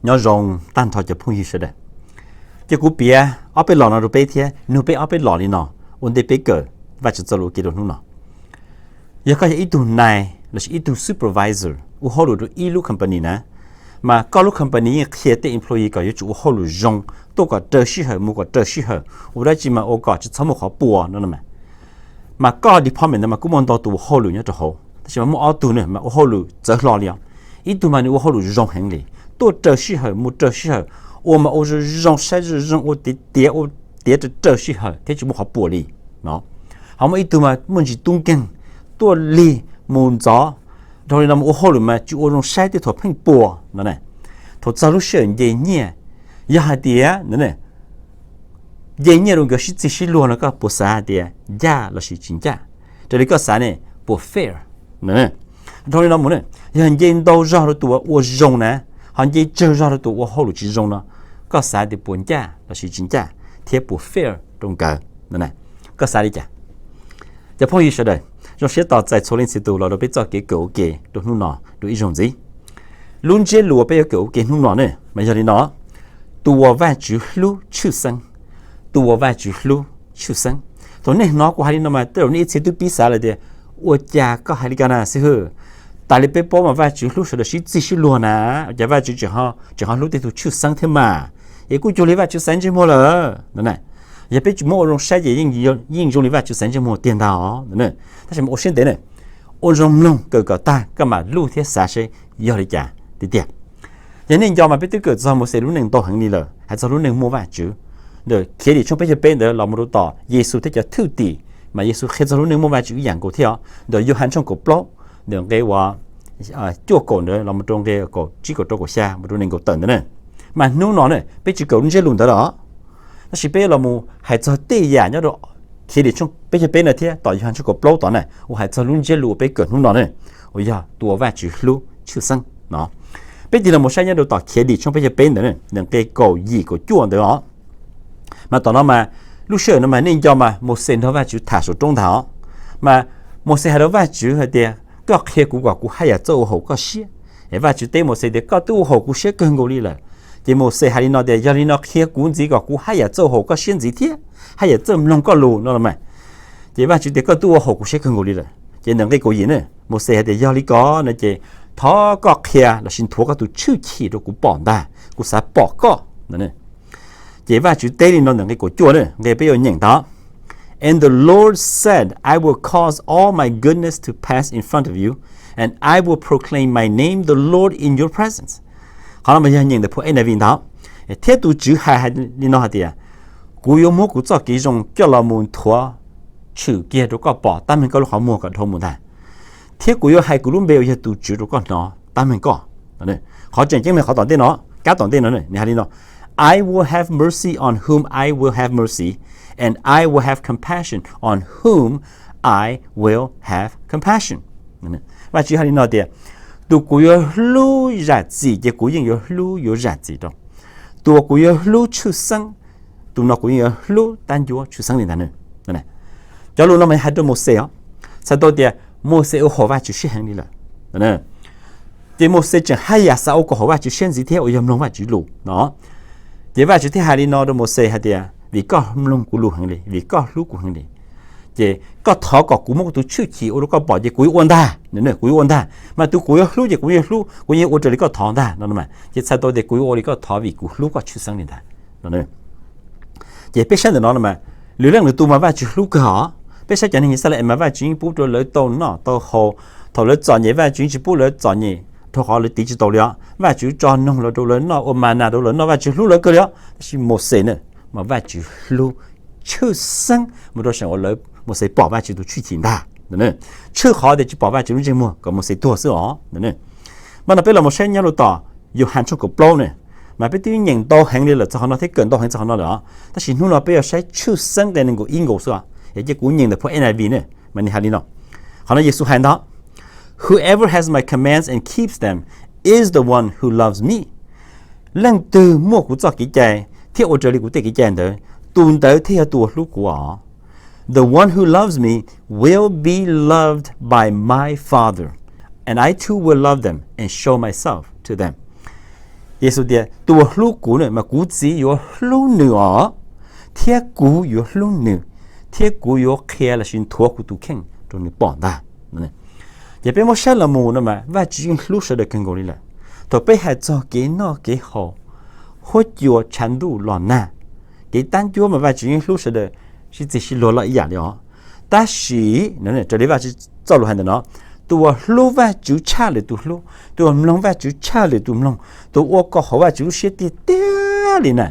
Nyob zoo tag nrho cov phooj ywg sawv daws. Ces kuv piav ob peb los no rau peb thiab nug peb ob peb los li no ua ntej peb kawm Vajtswv txoj lus ua ke rau hnub no. Yog koj yog ib tug nai lossis ib tug supervisor ua hauj lwm rau ib lub company na, mas koj lub company yeej qhia tej employee kom yuav tsum ua hauj lwm zoo, tuaj kom raws sij hawm mus kom raws sij hawm, ua dab tsi mas ua kom tsis txhob muaj qhov puas no. Mas koj department ntawd mas kuj muaj ntau tus ua hauj lwm nyob rau hauv, tab sis mas muaj ob tug ne mas ua hauj lwm txawv hlo li os. Ib tug mas nws ua hauj lwm zoo heev li, tuaj raws sij hawm mus raws sij hawm, ua mas ua zoo zoo saib zoo zoo, ua tiav tiav ua tiav raws raws sij hawm thiab tsis muaj qhov puas li no. Ho muaj ib tug mas muaj ntsis tub nkeeg, tuaj lig mus ntxov, dhau li no mas ua hauj lwm mas tsis ua zoo saib tej thaum pheej puas no. Thaum txog lub sij hawm nce nyiaj, yog hais tias nce nyiaj rau nkawd sib txig sib luag no koj puas xav hais tias ncaj lossis tsis ncaj? Raws li koj xav ne, puas fair? Dhau li no mus, yog nce ntau zog rau tus uas ua zoo na, ho nce tsawg zog rau tus ua hauj lwm tsis zoo no, koj xav tias puas ncaj lossis tsis ncaj thiab puas fair rau nkawd? Koj xav li cas? Cov phooj ywg sawv daws, zoo siab tos txais txhua leej txhia tus los rau peb txoj kev kawm ua ke rau hnub no dua ib zaug ntxiv. Lub ntsiab lus uas peb yuav kawm ua ke hnub no ne mas yog li no: Tus uas Vajtswv hlub tshwj xeeb. Tus uas Vajtswv hlub tshwj xeeb. Thaum nej hnov kuv hais li no mas tej zaum nej ib txhia twb pib xav lawm tias, ua cas koj hais li ko na xib hwb? Tas li peb paub mas Vajtswv hlub sawv daws sib txig sib luag na, ua cas Vajtswv tseem ho hlub tej tug tshwj xeeb thiab mas? Es kuj cuag li Vajtswv xaiv ntsej muag lawm no. Yog peb tsis muab ua zoo saib ces yeej zoo li Vajtswv xaiv ntsej muag tiag ntag os. Tab sis mas ua siab ntev na, ua zoo mloog kawm kom tag koj mam luj thiab xav seb yog li cas tiag tiag. Yog nej nco mas peb twb kawm txog Mauxes lub neej ntau heev li lawm, hais txog lub neej muaj Vajtswv. Ntawm Khiav Dim tshooj peb caug peb ntawd los mus rau tom Yexus thiab cov thwj tim, mas Yexus qhia txog lub neej muaj Vajtswv ib yam nkaus thiab os. Ntawm Yauhas tshooj kaum plaub, ntawm nqe uas cuaj kaum ntawd los mus rau nqe kaum tsib kaum rau kaum xya mus rau nees nkaum tawm ntawd na. Mas hnub no ne peb tsis kawm lub ntsiab lus ntawd lawm, tab sis peb los mus hais txog tej yam nyob rau Khiav Dim tshooj peb caug peb no thiab tom Yauhas tshooj kaum plaub tod na uas hais txog lub ntsiab lus uas peb kawm hnub no ne, uas yog tus uas Vajtswv hlub tshwj xeeb no. Peb tig los mus saib nyob rau tom Khiav Dim tshooj peb caug peb ntawd, ntawm nqe kaum yim kaum cuaj ntawd os. Mas tom no mas lub sij hawm no mas nej nco mas Mauxes nrog Vajtswv tham saum roob ntag os. Mas Mauxes hais rau Vajtswv hais tias, koj qhia kuv kom kuv haj yam txawj ua haum koj siab. Es Vajtswv teb Mauxes tias, koj twb ua haum kuv siab kawg nkaus li lawm. Ces Mauxes hais li no tias, yog li no qhia kuv ntxiv kom kuv haj yam txawj ua haum koj siab ntxiv thiab haj yam txawj mloog koj lus no los mas. Ces Vajtswv tias, koj twb ua haum kuv siab kawg nkaus li lawm. Ces ntawm nqe kaum yim na, Mauxes hais tias, yog li ko no ces thov koj qhia lossis nthuav koj tus tshwj chim rau kuv pom ntag, kuv xav pom koj. Ces Vajtswv teb li no ntawm nqe kaum cuaj na, nqe peb yuav nyeem tau. And the Lord said, I will cause all my goodness to pass in front of you, and I will proclaim my name, the Lord, in your presence. Qhov no mas yog nyeem ntawm phuam N I V ntag. Thiab tus Tswv hais li no hais tias, kuv yuav muab kuv txoj kev zoo coj los mus nthuav tshwm kiag rau koj pom tab meeg koj lub qhov muag kom dhau mus ntag, thiab kuv yuav hais kuv lub npe uas yog tus Tswv rau koj hnov tab meeg koj. Qhov tseem ceeb mas qhov tom ntej no, kab tom ntej no nws hais li no: I will have mercy on whom I will have mercy, and I will have compassion on whom I will have compassion. Vajtswv hais li no tias, tus kuv yuav hlub zam txim ces kuv yeej yuav hlub yuav zam txim rau. Tus uas kuv yuav hlub tshwj xeeb, tus no kuv yeej yuav hlub tab ncuab tshwj xeeb li ntag. Cov lus no mas hais rau Mauxes os, txhais tau tias Mauxes ua haum Vajtswv siab heev li lawm. Ces Mauxes tseem haj yam xav ua kom haum Vajtswv siab ntxiv thiab uas yog mloog Vajtswv lus no. Ces Vajtswv thiaj hais li no rau Mauxes hais tias, vim koj mloog kuv lus heev li, vim koj hlub kuv heev li, ces koj thov kom kuv muab kuv tus tshwj chim ua rau koj pom ces kuv yuav ua ntag, kuv yuav ua ntag. Mas tus kuv yuav hlub ces kuv yuav hlub, kuv yuav ua raws li koj thov ntag no. Ces txhais tau tias kuv yuav ua li koj thov vim kuv hlub koj tshwj xeeb li ntag. Ces peb saib ntawm no mas, lwm leej lwm tus mas Vajtswv hlub kawg os. Peb saib cov neeg Yixalayees mas Vajtswv yeej pub rau lawv tau noj tau haus, thaum lawv txom nyem Vajtswv yeej tsis pub lawv txom nyem rau qhov lawv tiv tsis tau li os. Vajtswv tso noog los rau lawv noj, ua ma nas rau lawv noj, Vajtswv hlub lawv kawg li os. Tab sis Mauxes na, mas Vajtswv hlub tshwj xeeb mus rau seem uas lawv, Mauxes pom Vajtswv tus tshwj chim ntag. Tshwj qhov tias tsis pom Vajtswv lub ntsej muag kom Mauxes tuag xwb os. Mas no peb los mus saib nyob rau tom Yauhas tshooj kaum plaub ne, mas peb twb nyeem ntau heev li lawm txog qhov no thiab kawm ntau heev txog qhov no lawm os, tab sis hnub no peb yuav saib tshwj xeeb nqe nees nkaum ib nkaus xwb. Yog ces kuv nyeem ntawm phuam N I V ne, mas nws hais li no. Qhov no Yexus hais ntag: Whoever has my commands and keeps them is the one who loves me. Leej twg muaj kuv txoj kev cai thiab ua raws li kuv tej kev cai ntawd, tus ntawd thiaj yog tus uas hlub kuv os. The one who loves me will be loved by my Father, and I too will love them and show myself to them. Yexus tias, tus uas hlub kuv na mas kuv Txiv yuav hlub nws os, thiab kuv yuav hlub nws, thiab kuv yuav qhia lossis nthuav kuv tus kheej rau nws pom ntag. Ces peb muab saib los mus no mas Vajtswv yeej hlub sawv daws kawg nkaus li lawm. Thaum peb hais txog kev noj kev haus, huab cua tshav ntuj los nag, kev tab ncuab mas Vajtswv yeej hlub sawv daws sib txig sib luag loj ib yam li os. Tab sis raws li Vajtswv txoj lus hais ntawm no, tus uas hlub Vajtswv tshaj lwm tus hlub, tus uas mloog Vajtswv tshaj lwm tus mloog, tus ua kom hauv Vajtswv lub siab tiag tiag li na,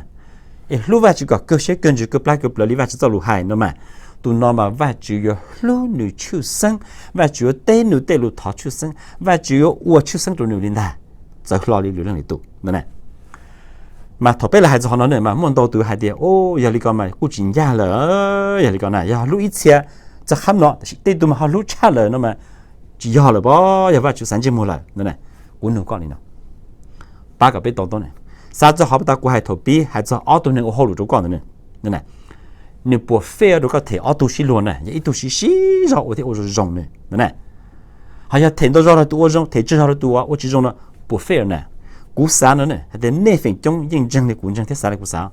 es hlub Vajtswv kom kawg siab kawg ntsws kawg plab kawg plawv li Vajtswv txoj lus hais no mas, tus no mas Vajtswv yuav hlub nws tshwj xeeb, Vajtswv yuav teb nws tej lus thov tshwj xeeb, Vajtswv yuav ua tshwj xeeb rau nws li ntag, txawv hlo li lwm leej lwm tus no. Mas thaum peb los hais txog qhov no ne mas muaj ntau tus hais tias, o, yog li ko mas kuj tsis ncaj lawm, yog li ko na yog hlub ib txhia txog qhab no, tab sis tej tug mas ho hlub tshaj lawm no mas tsis yog lawm, pab yog Vajtswv xaiv ntsej muag lawm no. Kuv nug koj li no, pab kom peb to taub ne, xav txog qhov tau kuv hais thaum pib hais txog ob tug neeg ua hauj lwm rau koj ntawd ne, nws puas fair rau koj them ob tug sib luag na, yog ib tug siv sib zog ua thiab ua zoo zoo ne, ho yog them ntau zog rau tus ua zoo, them tsawg zog rau tus ua tsis zoo no, puas fair na? Kuv xav no ne hais tias nej feem coob yeej ntseeg li kuv ntseeg thiab xav li kuv xav,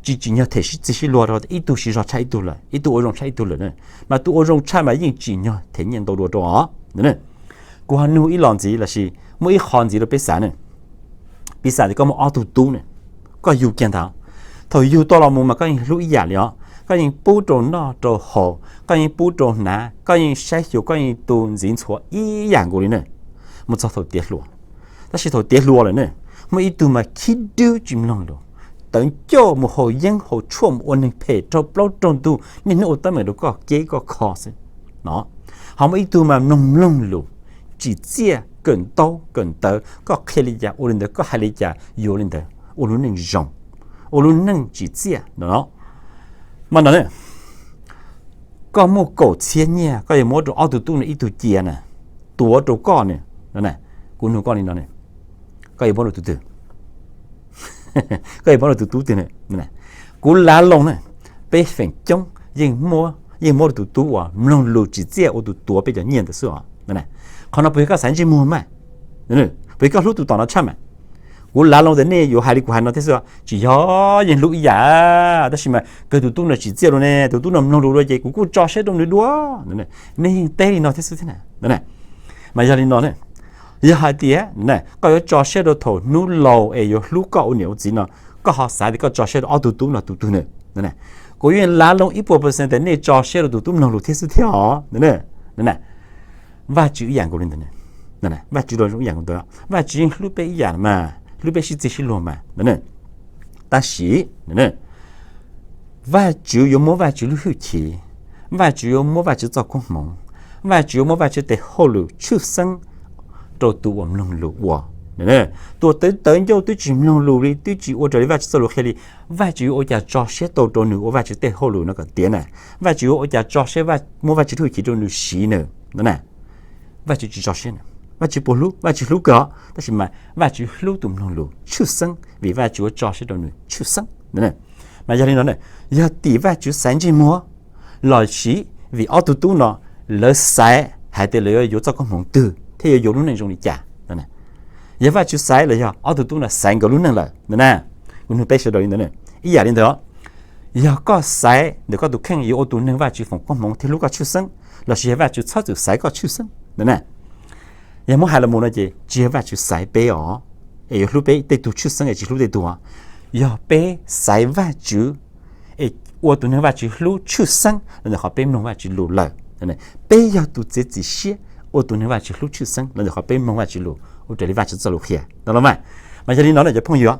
tsis tsim nyog them sib txig sib luag rau ib tug siv zog tshaj ib tug lawm, ib tug ua zoo tshaj ib tug lawm ne, mas tus ua zoo tshaj mas yeej tsim nyog them nyiaj ntau dua rau os. Kuv ho nug ib los ntxiv lossis muaj ib qho ntxiv rau peb xav ne, piv xam tias koj muaj ob tug tub ne, koj yug kiag ntag, thaum yug tau los mus mas koj yeej hlub ib yam li os, koj yeej pub rau noj rau haus, koj yeej pub rau hnav, koj yeej saib xyuas, koj yeej tu ntxiv ntxhuav ib yam nkaus li ne, mus txog thaum tiav hluas. Tab sis thaum tiav hluas lawm ne, muaj ib tug mas khib dwb tsis mloog lus, tawv ncauj mus haus yeeb haus tshuaj mus ua neeg phem raug plaub raug ntug, niaj hnub ua teeb meem rau koj keb koj kho xwb no. Ho muaj ib tug mas mloog mloog lus, tsim txiaj kawm ntaub kawm ntawv, koj qhia li cas ua li ntawd, koj hais li cas yuav li ntawd, ua lub neej zoo, ua lub neej tsim txiaj no. Mas no ne, koj muaj kaum txhiab nyiaj koj yuav muab rau ob tug tub no ib tug cia na, tuav rau koj ne, kuv nug koj li no, koj yuav muab rau tus twg? Koj yuav muab rau tus tub twg? Kuv lav loo na, peb feem coob yeej muab, yeej muab rau tus tub uas mloog lus tsim txiaj ua tus tuav peb cov nyiaj ntawd xwb os. Qhov no puas yog koj xaiv ntsej muag mas? Puas yog koj hlub tus tom no tshaj mas? Kuv lav loo tias nej yuav hais li kuv hais no thiab xwb, tsis yog, yeej hlub ib yam, tab sis mas kawg tus tub no tsim txiaj dua ne, tus tub no mloog lus dua ces kuv kuj tso siab rau nws dua. Nej yeej teb li no thiab xwb thiab na. Mas yog li no, yog hais tias koj yuav tso siab rau thaum hnub laus es yuav hlub koj ua niam ua txiv no, koj ho xav tias koj tso siab rau ob tug tub no tus twg na? Kuv yeej lav loo ib puas percent tias nej tso siab rau tus tub mloog lus thiab xwb thiab os. Vajtswv ib yam nkaus li ntawd, Vajtswv los zoo ib yam nkaus ntawd, Vajtswv yeej hlub peb ib yam mas, hlub peb sib txig sib luag mas. Tab sis Vajtswv yuav muab Vajtswv lub hwj chim, Vajtswv yuav muab Vajtswv txoj koob hmoov, Vajtswv yuav muab Vajtswv tes hauj lwm tshwj xeeb rau tus uas mloog lus ua. Tus uas tawv tawv ncauj twb tsis mloog lus li, twb tsis ua raws li Vajtswv txoj lus qhia li, Vajtswv yuav ua cas tso siab tau rau nws ua Vajtswv tej hauj lwm no kom tiav na? Vajtswv yuav ua cas tso siab muab Vajtswv lub hwj chim rau nws siv na? No na, Vajtswv tsis tso siab na. Vajtswv puas hlub? Vajtswv hlub kawg os, tab sis mas Vajtswv hlub tus mloog lus tshwj xeeb vim Vajtswv yuav tso siab rau nws tshwj xeeb. Mas yog li no, yog tim Vajtswv xaiv ntsej muag los sis vim ob tug tub no lawv xaiv hais tias lawv yuav yuav txoj koob hmoov twg thiab yuav yuav lub neej zoo li cas? Yog Vajtswv xaiv los yog ob tug tub no xaiv nkawd lub neej lawm na? Kuv nug peb sawv daws li ntawd, ib yam li ntawd, yog koj xaiv ntawm koj tus kheej yuav ua tus neeg Vajtswv foom koob hmoov thiab hlub koj tshwj xeeb, lossis yog Vajtswv txhob txwm xaiv koj tshwj xeeb na? Yog muab hais los mus no ces tsis yog Vajtswv xaiv peb os, es yuav hlub peb tej tug tshwj xeeb es tsis hlub tej tug. Yog peb xaiv Vajtswv es ua tus neeg Vajtswv hlub tshwj xeeb los ntawm qhov peb mloog Vajtswv lus lawm. Peb yog tus txiav txim siab ua tus neeg Vajtswv hlub tshwj xeeb los ntawm qhov peb mloog Vajtswv lus ua raws li Vajtswv txoj lus qhia no los mas. Mas yog li no ne cov phooj ywg,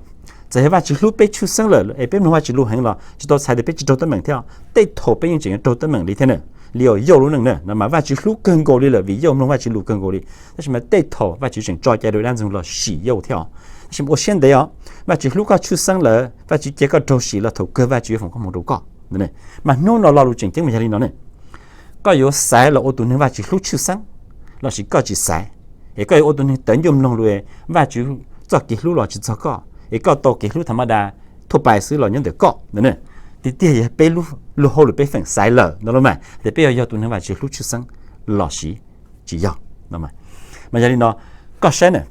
txawm yog Vajtswv hlub peb tshwj xeeb lawm es peb mloog Vajtswv lus heev los tsis tau txhais tias peb tsis raug teeb meem thiab. Tej thaum peb yeej tseem yuav raug teeb meem li thiab na, li uas Yauj lub neej na no mas Vajtswv hlub kawg nkaus li lawm vim Yauj mloog Vajtswv lus kawg nkaus li. Tab sis mas tej thaum Vajtswv tseem tso cai rau dab ntxoog los sim Yauj thiab os. Tab sis mas ua siab ntev os, Vajtswv hlub koj tshwj xeeb lawm, Vajtswv cia koj raug sim los thaum kawg Vajtswv yuav foom koob hmoov rau koj. Mas hnub no lo lus tseem ceeb mas yog li no ne, koj yuav xaiv los ua tus neeg Vajtswv hlub tshwj xeeb lossis koj tsis xaiv, es koj yuav ua tus neeg tawv ncauj mloog lus, Vajtswv txoj kev hlub los tsis txog koj, es koj tau kev hlub tha ma da thuaj pais xwb los nyob ntawm koj no, tiag tiag yog peb lub hauj lwm peb feem xaiv lawm no los mas tias peb yog yog tus neeg Vajtswv hlub tshwj xeeb lossis tsis yog. Mas yog li no, koj saib na,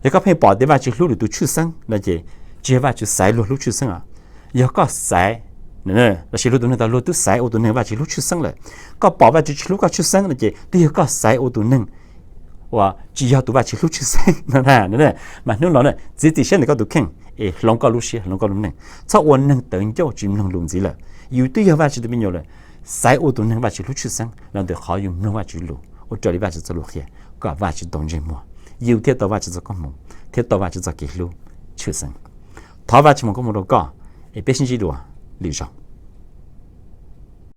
Yog koj pheej pom tias Vajtswv hlub lwm tus tshwj xeeb no ces tsis yog Vajtswv xaiv luag hlub tshwj xeeb os. Yog koj xaiv, lossis luag tus neeg tas luag twb xaiv ua tus neeg Vajtswv hlub tshwj xeeb lawm, koj pom Vajtswv tsis hlub koj tshwj xeeb no ces twb yog koj xaiv ua tus neeg uas tsis yog tus Vajtswv hlub tshwj xeeb no. Mas hnub no txiav txim siab ntawm koj tus kheej es hloov koj lub siab, hloov koj lub neej, txhob ua neeg tawv ncauj tsis mloog lus ntxiv lawm. Yus twb yog Vajtswv tus me nyuam lawm, xaiv ua tus neeg Vajtswv hlub tshwj xeeb los ntawm qhov yus mloog Vajtswv lus ua raws li Vajtswv txoj lus qhia, kom Vajtswv tau ntsej muag, yus thiaj tau Vajtswv txoj koob hmoov thiab tau Vajtswv txoj kev hlub tshwj xeeb. Thov Vajtswv foom koob hmoov rau koj, es peb sib ntsib dua lwm zaus.